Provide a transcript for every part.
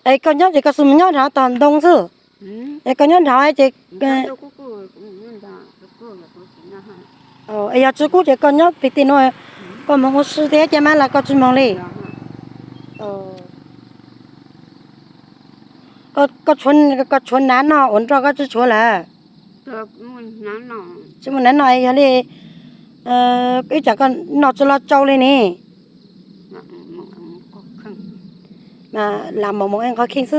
Es koj nyob ces koj xub mus nyob nrad tog ntoo xwb. Es koj nyob nrad ces, es yog tsis kub ces koj nyob pem tim no, koj moog ua si thiab ces mas los koj tsis moog li. Koj tshuav nav no ua nroj koj tsis tshuav lawm? Tsis muaj nav no yog li, ib tsam koj noj tsis los tsau li ne. Mas lam moog moog es qhov kheej xwb.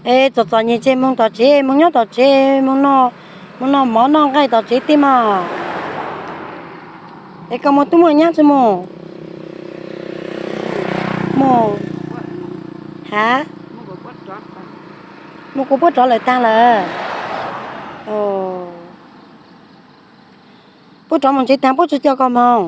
Es txom txom nyem ces moog tom tsev, moog nyob tom tsev, moog noj mov noj nqaij tom tsev tij mas. Es koj muaj tub muaj nyab tsis muaj? Muaj. Has? Muaj kuv puab rov lawm taag lawm. Puab rov moog tsev taag puab tsis coj koj moog?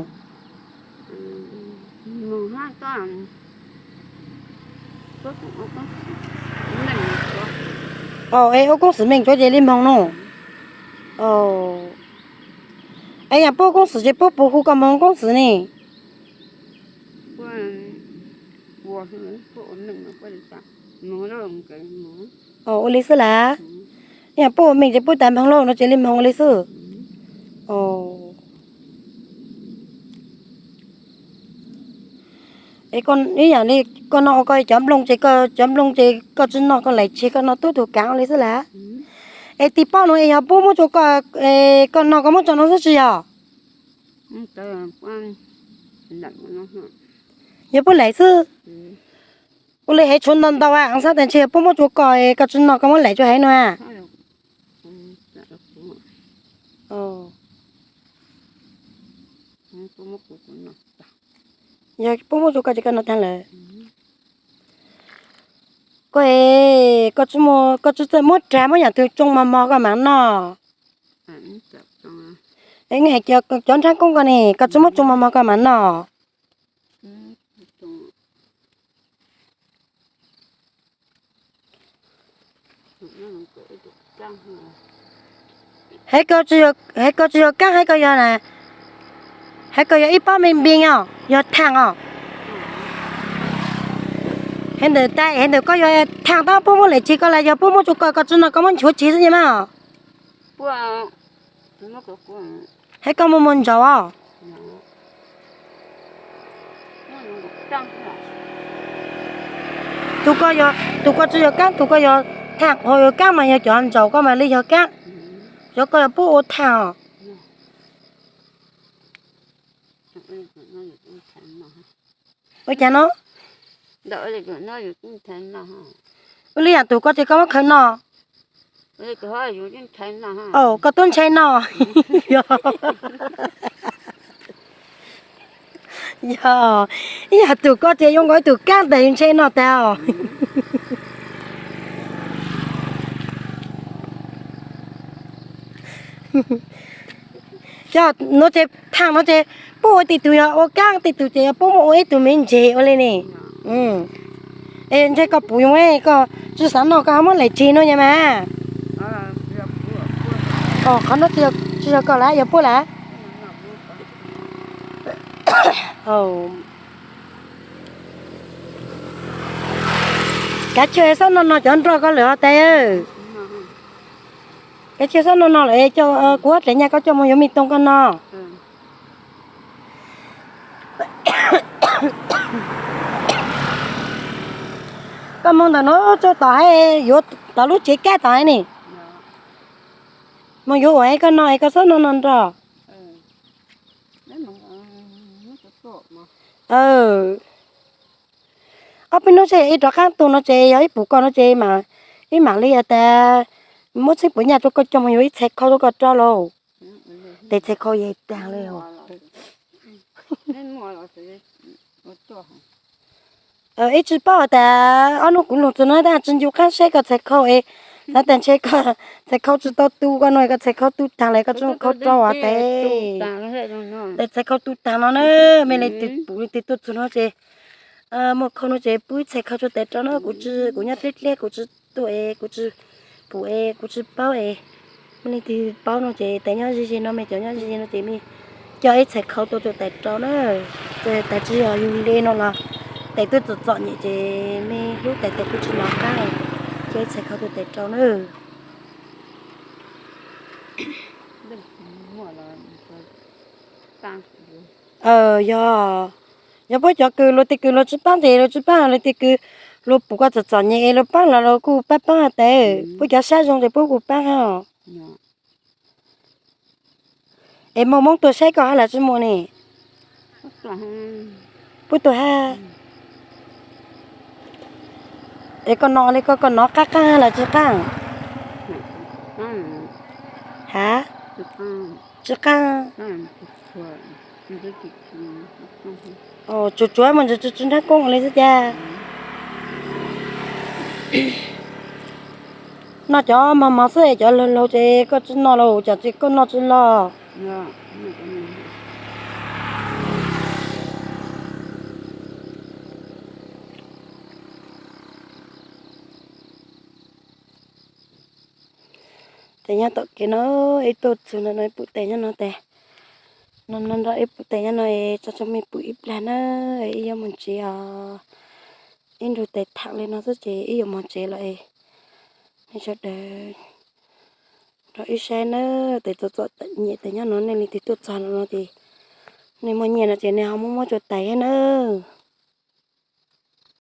Es ua koob xwm meej tsuav ces li moog no. Es yog puab koob xwm ces puab puas hu koj moog koob xwm ne? Ua li xwb lawm. Yog puab ua meej ces puab tas moog lauj no ces li moog ua li xwb. Es ib yam li koj no ua koj cov nplooj ces koj cov nplooj ces koj tsis noj koj laim tseg koj noj tub tug kaav ua li xwb lawm. Es tis paub no es yog puab muab tsua koj, koj noj koj muab tso no xwb tsis yog? Yog puab laim xwb. Ua li heev tshuav ntau ntau a, xav tas ntshe yog puab muab tsua koj, koj tsis noj koj muab laim tsua heev no a. Yog puab muab tsua koj ces koj noj taag lawm. Koj, koj tsis txawj muab rag muab yam twg tsoo mos mos koj mam noj. Cov nrhav koob koj ne koj tsis muab tsoo mos mos koj mam noj. Hais koj tsis yog kaab, hais koj yog, hais koj yog ib paab me npib os, yog thaaj os. Hais ntawm tas, hais ntawm koj yog thaaj tab puab muab laim tseg koj los yog puab muab tsua koj, koj tsis noj koj muab nchuav tseg xwb nyab mas. Hais koj muaj muaj ntsaum os. Tus koj, tus koj tsis yog kaab, tus koj yog thaaj, ho yog kaab mas yog cov ntsaum koj mas li yog kaab. Cov koj yog puab ua thaaj os. Ua cas no? Ua li yam tus koj ces koj muab khaws noj. Koj tub ntshai noj. Yog, ib yam tus koj ces yuav nkaus ib tug kaab ntawm yus ntshe noj tag os. Cov no ces thaaj no ces puab ua tib tug yog ua kaab, tib tug ces yog puab muab ua ib tug me ntses ua li ne. Es ntshe koj pum yus, koj tsis xav noj koj ho muab laim tseg no nyab mas. Qhov no tsis yog koj lawm, yog puab lawm. Kav tsij xob noj no cov nroj koj lawm os tais. Kav tsij xob noj no lawm, kuv dlev nyaj koj coj mus yuav me tooj koj noj. Koj mus ntawm no tso tom hais, yuav tom lub tsev kab tom hais ne. Mus yuav ua es koj noj es koj xob noj no nroj. Ob peb hnub tseg ib rov qaab tu no ces yog ib pum koj no ces ib mam li tas muab txheeb puas nyaj rua koj coj mus yuav ib txhais khau rua koj rau lauj. Tes txhais khau yeej taag le. Ib tsi paub tas ob hnub kuv lug txug no tab tsi ncu qaab saib koj txhais khau es, xav tas ntshe koj txhais khau tsi tau tu koj no, koj txhais khau tu taag lawm koj tsi muaj khau rau os tes. Tes txhais khau tu taag no na, mej leej twg pum leej twg tuaj txug no ces muaj khau no ces pub ib txhais khau rua tes rau na, kuv tsi, kuv nyob dleb dleb kuv tsi tuaj es kuv tsi pum es kuv tsi paub es. Mej leej twg paub no ces tais nyob ze ze no, mej cov nyob ze ze no ces mej coj ib txhais khau tuaj rau tais rau na. Tais tsis yog yug li no los tais twb txom txom nyem ces mej hlub tais tais kuj tsis nov qab, coj ib txhais khau tuaj tais rau na. Yog, yog puab cov kws luag tej kws luag tsi paab ces luag tsi paab, luag tej kws luag pum koj txom txom nyem es luag paab los luag kuj paab paab tes, puab cov sab zoo ces puab kuj paab hab. Es muaj Moob tuaj saib koj hab los tsi muaj ne? Puab tuaj hab. Es koj no li koj, koj nov qaab qaab los tsi qaab? Hab? Tsi qaab. Tsuas tsuav mas tsi nrhav koob li xwb cas. Noj cov mos mos xwb es cov laug laug ces koj tsi noj los cas ces koj noj tsi los. Tes nyob tom kev no, ib tuaj txug no no ib pum tes nyob no tes, no no nrog ib pum tes nyob no es tso tsua mej pum ib plag na, ib yuav moog tsev os. Ib nrug tes thaam li no xwb ces ib yuav moog tsev lawm es nej sawv daws nrog ib saib nawb. Tes txom txom nyem tes nyob no, nej leej twg tuaj txog no no ces nej muaj nyiaj no ces nej ho muab muab tsua tais nawb.